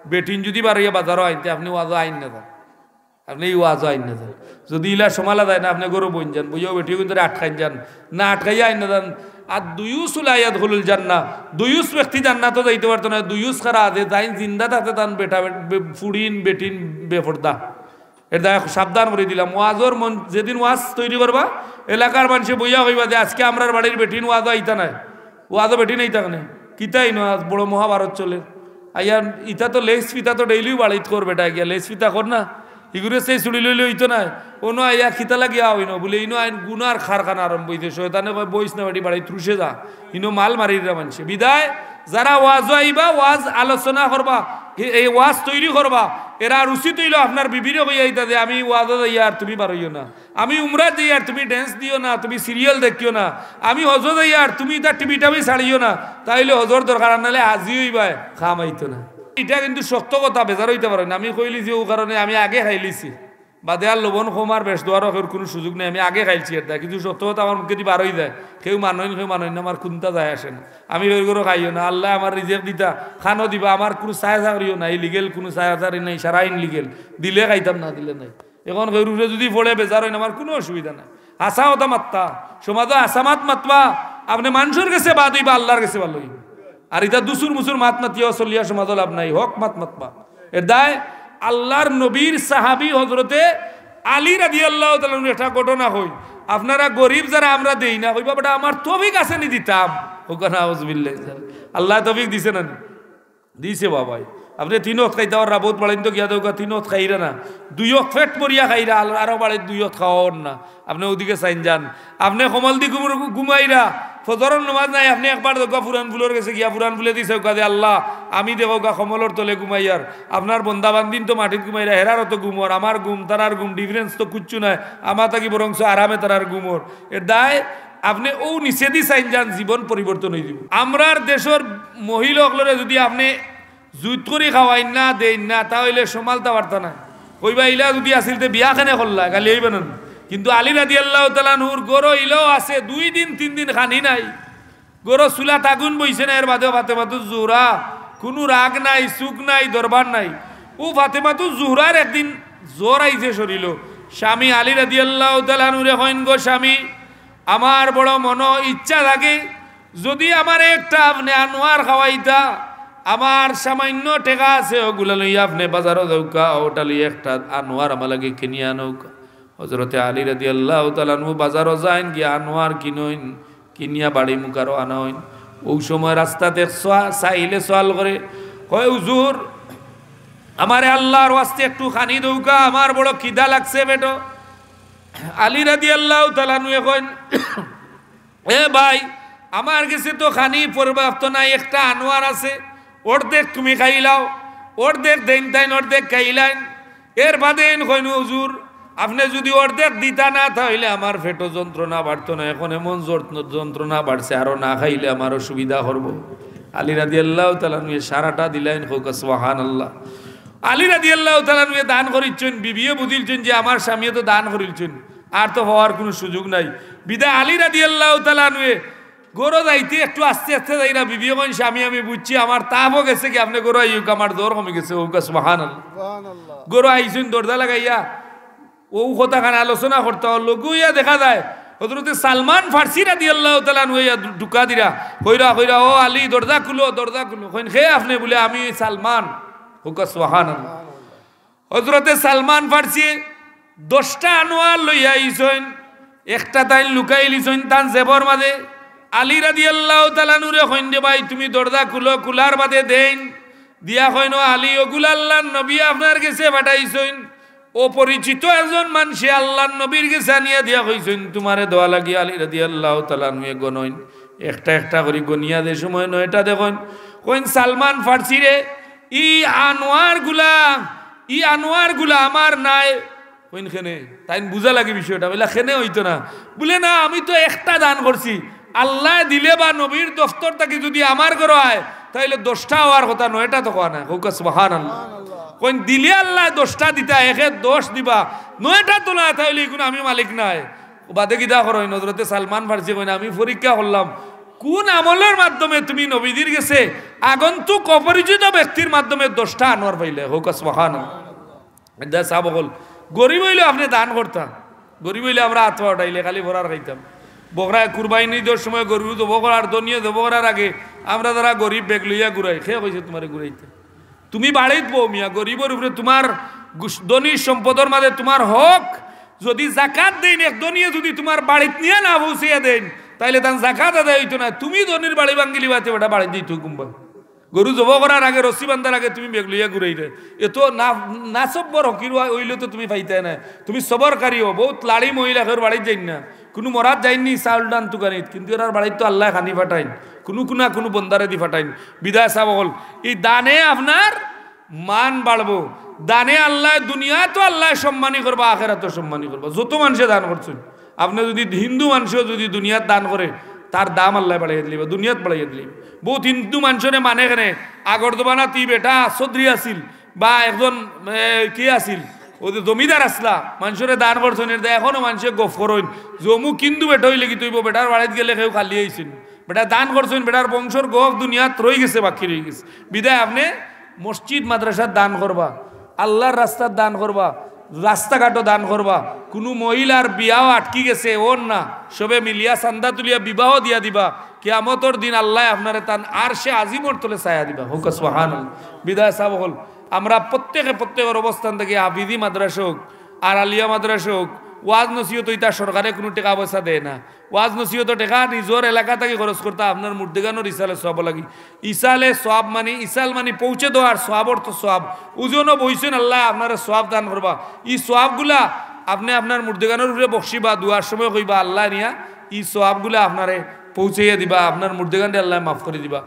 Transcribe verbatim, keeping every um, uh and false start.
বেটিন যুদি বারইয়া বাজারো আইন তে আপনে ওয়াজো আইন না যান, আপনে ই ওয়াজো আইন না যান। যুদি ইলা সমালা যায় না, আপনে ঘরো বইন যান, বইয়াও বেটিও কিন্তু আটকাইন যান, না আটকাইয়া আইন না যান। আর দুয়ুস লা ইয়াদখুলুল জান্নাহ, দুয়ুস ব্যক্তি জান্নাতো যাইতো পারতো নায়। দুয়ুস কারা? যে তাইন জিন্দা থাকতে তান বেটা বে-, ফুড়িন বেটিন বেফর্দা। এর দায় সাবধান করি দিলাম। ওয়াজর মন, যেদিন ওয়াজ তৈরি করবা, এলাকার মানষে বইয়া কইবা যে, "আজকে আমরার বাড়ির বেটিন ওয়াজো আইতা নায়, ওয়াজো বেটিন আইতা কেনে? কিতা ইনো আজ বড় মহাভারত চলে।" আইয়া ইতা তো লেস ফিতা তো ডেইলিউ বাড়িত কর বেটা, গিয়া লেস ফিতা কর না, ইগুরে সেই চুড়ি লইলে অইতো নায়। অনো আইয়া কিতা লাগিয়া অইনো বুলে, "ইনো আইন গুনার কারখানা আরম্ভ অইছে।" শয়তানে কয়, "বইস না বেটি, বাড়িত রুশে যা।" ইনো মাল মারিররা মানষে। বিদায় যারা ওয়াজো আইবা, ওয়াজ আলোচনা করবা, এ-, এই ওয়াজ তৈরি করবা, এরা উচিত অইলো আপনার বিবিরে কইয়া আইতা যে, "আমি ওয়াজো যাইয়ার, তুমি বারইও না। আমি উমরাত যাইয়ার, তুমি dance দিও না, তুমি serial দেখিও না। আমি হজো যাইয়ার, তুমি ইতা টিভি টাভি ছাড়িও না।" তাইলে হজর দরকার, আর নাইলে হাজি অইবায়, কাম আইতো না। ইটা কিন্তু শক্ত কথা, বেজার অইতা পারইন না। আমি কইলিছি অউ কারণে আমি আগে খাইলিছি। বাদে আর লবণ কম আর বেশ দেওয়ারও কেউর কুনু সুযোগ নাই। আমি আগে খাইলছি ইটা, কিন্তু সত্য কথা আমার মুখেদি বার অই যায়। কেউ মানইন, কেউ মানইন না, আমার কুনতা যায় আসে না। আমি কেউর ঘরো খাইও না, আল্লায় আমার রিজেক দিতা, খানো দিবা, আমার কুনু চায়া চাকরিও নাই, illegal কুনু চায়া চাকরি নাই, সারা illegal। দিলে খাইতাম, না দিলে নাই। এখন কেউর উপরে যুদি পড়ে বেজার অইন, আমার কুনু অসুবিধা নাই। হাছা কথা মাততা, সমাজো হাছা মাত মাতবা, আপনে মানষর গেছে বাদ অইবা, আল্লার গেছে ভালা অইবা। আর ইতা দুসুর মুসুর মাত মাতিয়া চলিয়া সমাজো লাভ নাই, হক মাত মাতবা। এর দায় আল্লার নবীর সাহাবী হজরতে আলী রাদিয়াল্লাহু তাআলা আনহুর একটা ঘটনা কই। আপনারা গরিব যারা, আমরা দেই না, কইবা, "বেটা, আমার তৌফিক আছে নি দিতাম?" কউক্কা না, আউযুবিল্লাহ। আল্লায় তৌফিক দিছে না নি? দিছে বাবাই। আপনে তিন ওয়াক্ত খাইতা পাররা, বউত বাড়াইন তো গিয়া দেউক্কা, তিন ওয়াক্ত খাইরা না, দুই ওয়াক্ত পেট ভরিয়া খাইরা, আর-, আরো বাড়িত দুই ওয়াক্ত খাওয়া অর না। আপনে অউদিকে চাইন যান। আপনে কমলদি ঘুমুর-, ঘুমাইরা, ফজরর নমাজ নাই, আপনে একবার দেউক্কা ফুরান ফুলর গেছে গিয়া ফুরান ফুলেদি চাউক্কা যে, "আল্লাহ, আমি দেখউক্কা কমলর তলে ঘুমাইয়ার, আপনার বন্দা বান্দিন তো মাটিত ঘুমাইরা, হেরারও তো ঘুম অর, আমার ঘুম, তারার ঘুম, difference তো কুচ্ছু নাই, আমার থাকি বরঞ্চ আরামে তারার ঘুম অর।" এর দায় আপনে অউ নিচেদি চাইন যান, জীবন পরিবর্তন অই যিবো। আমরার দেশর মহিলা অকলরে যুদি আপনে জুত করি খাওয়াইন না, দেইন না, তা অইলে সমালতা পারতা না। কইবা, "ইলা যুদি আছিল তে বিয়া কেনে করলা, গালি অইবা না।" কিন্তু আলী রাদিয়াল্লাহু তাআলা আনহুর ঘরো ইলাও আছে, দুই দিন তিন দিন খানি নাই। ঘরো চুলাত আগুন বইছে না, এর বাদেও ফাতেমাতুজ জুহরা, কুনু রাগ নাই, চুক নাই, দরবার নাই। অউ ফাতেমাতুজ জুহরার একদিন জ্বর আইছে শরীলো। স্বামী আলী রাদিয়াল্লাহু তাআলা আনহুরে কইন, "গো স্বামী, আমার বড় মনো ইচ্ছা লাগে, যুদি আমারে একটা আপনে আনোয়ার খাওয়াইতা, আমার সামাইন্য টেকা আছে, অগুলা লইয়া আপনে বাজারো যাউক্কা, অউটা লইয়া একটা আনোয়ার আমার লাগি কিনিয়া আনউক্কা।" হজরতে আলী রাদিয়াল্লাহু তাআলা আনহু বাজারো যাইন, গিয়া আনোয়ার কিনইন, কিনিয়া বাড়ি মুখারো আনা অইন। অউ সময় রাস্তাত এক সা-, সাইলে সওয়াল করে, কয়, "হুজুর, আমারে আল্লার ওয়াস্তে একটু খানি দেউক্কা, আমার বড় খিদা লাগছে পেটো।" আলী রাদিয়াল্লাহু তাআলা আনহুয়ে কইন, "এ ভাই, আমার গেছে তো খানি পর্যাপ্ত নাই, একটা আনোয়ার আছে, অর্ধেক তুমি খাইলাও।" অর্ধেক দেইন তাইন, অর্ধেক খাইলাইন। এর বাদে এইন কইন, "হুজুর, আপনে যুদি অর্ধেক দিতা না, তা অইলে আমার পেটো যন্ত্রণা বাড়তো না, এখন এমন যন্ত্র-, যন্ত্রণা বাড়ছে, আরো না খাইলে আমার অসুবিধা করবো।" আলী রাদিয়াল্লাহু তাআলা আনহুয়ে সারাটা দিলাইন, কউক্কা সুবহানাল্লাহ। আলী রাদিয়াল্লাহু তাআলা আনহুয়ে দান করিলছইন, বিবিয়ে বুঝিলছইন যে আমার স্বামীয়ে তো দান করিলছইন, আর তো পাওয়ার কুনু সুযোগ নাই। বিদায় আলী রাদিয়াল্লাহু তাআলা আনহুয়ে ঘরো যাইতে একটু আস্তে আস্তে যাইরা, বিবিয়ে কইন, "স্বামী, আমি বুঝছি, আমার তাপও গেছে গি, আপনে ঘরো আইউক্কা, আমার জ্বর কমি গেছে।" কউক্কা সুবহানাল্লাহ। সুবহানাল্লাহ। ঘরো আইছইন, দরজা লাগাইয়া অউ কথাখান আলোচনা করতা, অউ লগু অইয়া দেখা যায় হজরতে সালমান ফার্সি রাদিয়াল্লাহু তাআলা আনহু আইয়া ঢু-, ঢুকা দিরা, কইরা, কইরা, "ও আলী, দরজা খুলো, দরজা খুলো।" কইন, "কে আপনে?" বুলে, "আমি সালমান।" কউক্কা সুবহানাল্লাহ। হজরতে সালমান ফার্সি দশটা আনোয়ার লইয়া আইছইন, একটা তাইন লুকাইলিছইন তান জেবর মাঝে। আলী রাদিয়াল্লাহু তাআলা আনহুরে কইন, "রে ভাই, তুমি দরজা খুলো।" খুলার বাদে দেইন, দিয়া কইন, "ও আলী, অগুলা আল্লার নবী আপনার গেছে পাঠাইছইন।" অপরিচিত একজন মানষে আল্লার নবীর গেছে আনিয়া দিয়া কইছইন, "তুমারে দেওয়া লাগি।" আলী রাদিয়াল্লাহু তাআলা আনহুয়ে গনইন, একটা একটা করি গনিয়া যে সময় নয়টা দেখইন, কইন, "সালমান ফার্সিরে, ই আনোয়ারগুলা, ই আনোয়ারগুলা আমার নায়।" কইন, "কেনে?" তাইন বুঝা লাগি বিষয়টা, বুলে, "কেনে অইতো না?" বুলে, "না, আমি তো একটা দান করছি, আল্লায় দিলে বা নবীর দফতর থাকি যুদি আমার ঘরো আয়, তাইলে দশটা অওয়ার কথা, নয়টা তো কওয়া নায়।" কউক্কা সুবহানাল্লাহ। কইন, "দিলে আল্লায় দশটা দিতা, একে দশ দিবা, নয়টা তো নায়, তাইলে ইগুন আমি মালিক নায়।" বাদে কিতা করইন, হজরতে সালমান ফার্সি কইন, "আমি পরীক্ষা করলাম, কুন আমলর মাধ্যমে তুমি নবীজির গেছে আগন্তুক অপরিচিত ব্যক্তির মাধ্যমে দশটা আনোয়ার পাইলে? কউক্কা সুবহানাল্লাহ। ইতা ছাব অকল, গরিব অইলে আপনে দান করতা, গরিব অইলে আমরা আত পাও উঠাইলে খালি ফরার খাইতাম। বকরায় কুরবানি ইদর সময় গরু জবো করার, ধনিয়ে জবো করার আগে আমরা যারা গরিব ব্যাগ লইয়া ঘুরাই, কে কইছে তুমারে ঘুরাইতে? তুমি বাড়িত বও মিয়া, গরিবর উপরে তুমার গুস-, ধনী সম্পদর মাঝে তুমার হক, যদি জাকাত দেইন, এক ধনীয়ে যদি তুমার বাড়িত নিয়া না পৌঁছাইয়া দেইন, তাইলে তান জাকাত আদায় অইতো না। তুমি ধনীর বাড়ি ভাঙ্গিলিবায় তে বেটা বাড়িত যাইতো কুনবা? গরু জবো করার আগে, রশি বান্ধার আগে তুমি ব্যাগ লইয়া ঘুরাইরে। এত না, নাসব্বর হকির ওয়া-, অইলে তো তুমি পাইতায় না। তুমি সবরকারী অও, বউত লাড়ি মহিলা কেউর বাড়িত যাইন না। কুনু মরাত যাইন নি চাউল ডান তুকানিত, কিন্তু এরার বাড়িত তো আল্লায় খানি পাঠাইন, কুনু কুনা কুনু বন্দারে দি পাঠাইন। বিদায় ছাব অকল, ই দানে আপনার মান বাড়বো। দানে আল্লায়, দুনিয়াত তো আল্লায় সম্মানী করবা, আখেরাতও সম্মানী করবা। যত মানষে দান করছইন, আপনে যদি হিন্দু মানষেও যদি দুনিয়াত দান করে, তার দাম আল্লায় বাড়াইয়া দিলিবা, দুনিয়াত বাড়াইয়া দিলিবা। বউত হিন্দু মানষরে মানে কেনে, আগর জমানাত ই বেটা চৌধুরী আছিল, বা একজন, এ, কি আছিল, অউ যে জমিদার আছলা, মানষরে দান করছইন, এর দায় এখনো মানষে গফ করইন যে অমুক হিন্দু বেটা অইলে কিতা অইবো, বেটার বাড়িত গেলে কেউ খালি আইছইন। বেটা দান করছইন, বেটার বংশর গফ দুনিয়াত রইগেছে, বাকি রইগেছে। বিদায় আপনে মসজিদ মাদ্রাসাত দান করবা, আল্লার রাস্তাত দান করবা, রাস্তাঘাটো দান করবা। কুনু মহিলার বিয়াও আটকি গেছে, অর না, সবে মিলিয়া চান্দা তুলিয়া বিবাহ দিয়া দিবা। কিয়ামতর দিন আল্লায় আপনারে তান আরশে আজিমর তলে ছায়া দিবা। কউক্কা সুবহানাল্লাহ। বিদায় ছাব অকল, আমরা প্রত্যেকে প্রত্যেকর অবস্থান থাকি হাফিজি মাদ্রাসা অউক, আর আলিয়া মাদ্রাসা অউক, ওয়াজ নসিহত অইতা সরকারে কুনু টেকা পয়সা দেয় না। ওয়াজ নসিহতো টেকা নিজর এলাকা থাকি খরচ করতা আপনার মুর্দেগানর ইসালে সওয়াব লাগি। ইসালে সওয়াব মানি, ইসাল মানি পৌঁছে দেওয়া, আর সওয়াব অর্থ সওয়াব। ওজনও বইছেন, আল্লায় আপনারে সওয়াব দান করবা। ই সওয়াবগুলা আপনে আপনার মুর্দেগানর উপরে বখশিবা, দোয়ার সময় কইবা, আল্লায় নিয়া ই সওয়াবগুলা আপনারে পৌঁছাইয়া দিবা, আপনার মুর্দেগানরে আল্লায় মাফ করি দিবা।